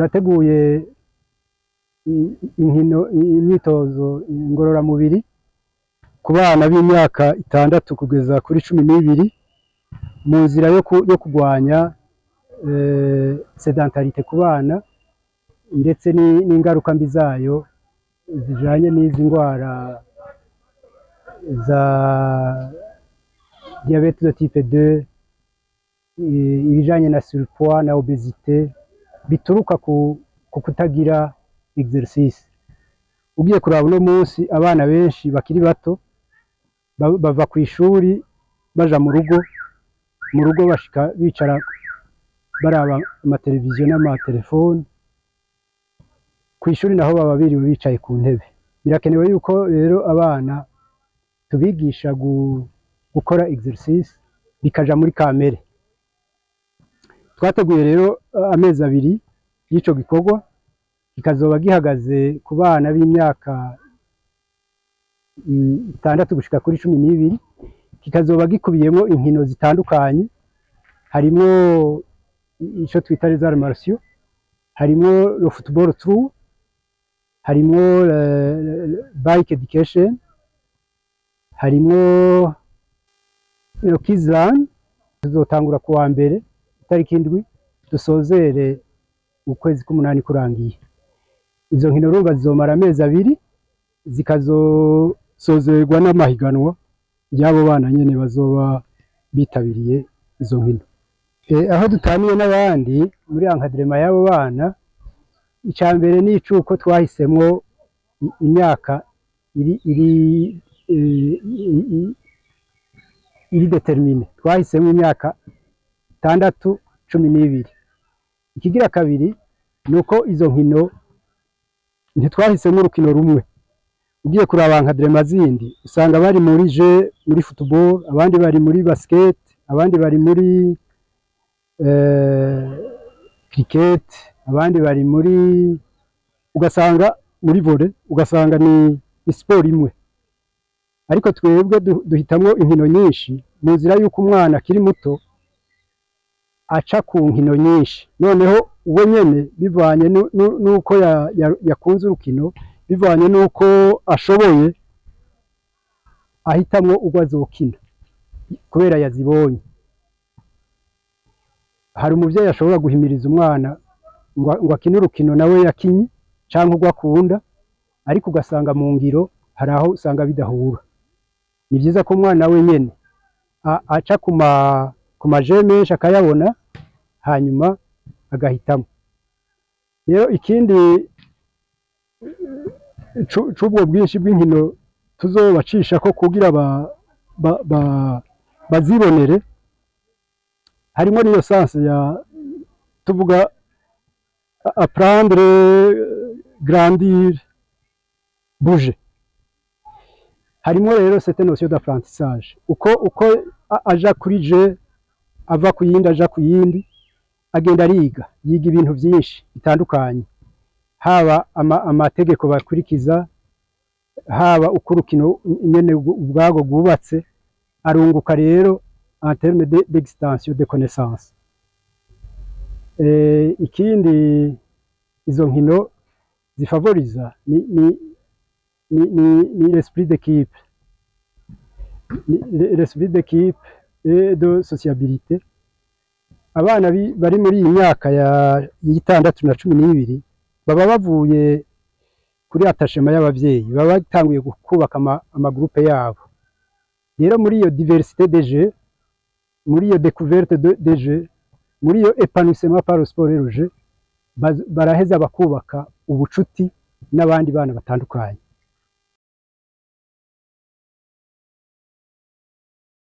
Turateguye inkino, imyitozo ngororamubiri ku bana b'imyaka 6 kugeza kuri 12 mu nzira yo kurwanya sédentarité ku bana, ndetse n'ingaruka mbi zayo zijanye n'izi ndwara za diabète de type 2, ibijanye na surpoids na obésité bituruka ku kutagira exercice. Ugiye kuraba uno munsi, abana benshi bakiri bato bava ku ishuri baja mu rugo, mu rugo bashika bicara baraba amateleviziyo n'amatelefone. Ku ishuri naho baba biriwe bicaye ku ntebe. Birakenewe yuko rero abana tubigisha gukora exercice, bikaja muri kamere. Twateguye rero amezi 2 y'ico gikorwa, kikazoba gihagaze ku bana b'imyaka 6 gushika kuri 12, kikazoba gikubiyemo inkino zitandukanye, harimo ico twita les arts martiaux, harimo le football trou, harimo bike education, harimo le kids run. Tuzotangura ku wa mbere itariki 7, dusozere ukwezi k'umunani kurangiye. Izo nkino urumva zizomara amezi 2, zikazosozerwa n'amahiganwa y'abo bana nyene bazoba bitabiriye izo nkino. Aho dutaniye n'abandi muri encadrement y'abo bana, icya mbere ni icuko twahisemwo imyaka iri déterminée. Twahisemo imyaka 6, 12. Ikigira kabiri ni uko izo nkino ntitwahisemo urukino rumwe. Ugiye kuraba encadrement zindi, usanga bari muri jeu, muri football, abandi bari muri basket, abandi bari muri cricket, abandi bari muri, ugasanga muri volley, ugasanga ni sport imwe. Ariko twebwe duhitamwo inkino nyinshi mu nzira y'uko umwana akiri muto aca ku nkino nyinshi, noneho we nyene bivanye n'uko yakunze urukino, bivanye n'uko ashoboye, ahitamwo urwo azokina kubera yazibonye. Hari umuvyeyi ashobora guhimiriza umwana ngo akine urukino nawe yakinye canke urwo akunda, ariko ugasanga mu ngiro hari aho usanga bidahura. Ni vyiza ko umwana we nyene aca ku ma jeux menshi, akayabona, hanyuma agahitamo. Rero ikindi c'ubwo bwinshi bw'inkino tuzobacishako kugira bazibonere, harimo n'iyo sens ya tuvuga apprendre, grandir, bouger. Harimo rero cette notion d'apprentissage, uko aja kuri jeu, ava ku yindi aja ku yindi, agenda ariga, yiga ibintu byinshi bitandukanye, haba amategeko bakurikiza, haba uko urukino nyene ubwago rwubatse. Arunguka rero en terme d'extension de connaissance. Ikindi izo nkino zifavoriza ni l'esprit d'équipe, l'esprit d'équipe et de sociabilité. Abana bari muri iyi myaka ya 6 na 12 baba bavuye kuri attachement y'abavyeyi, baba batanguye kubaka ama groupes yabo. Rero muri iyo diversité des jeux, muri iyo découverte des jeux, muri iyo épanouissement par le sport et le jeu, baraheza bakubaka ubucuti n'abandi bana batandukanye.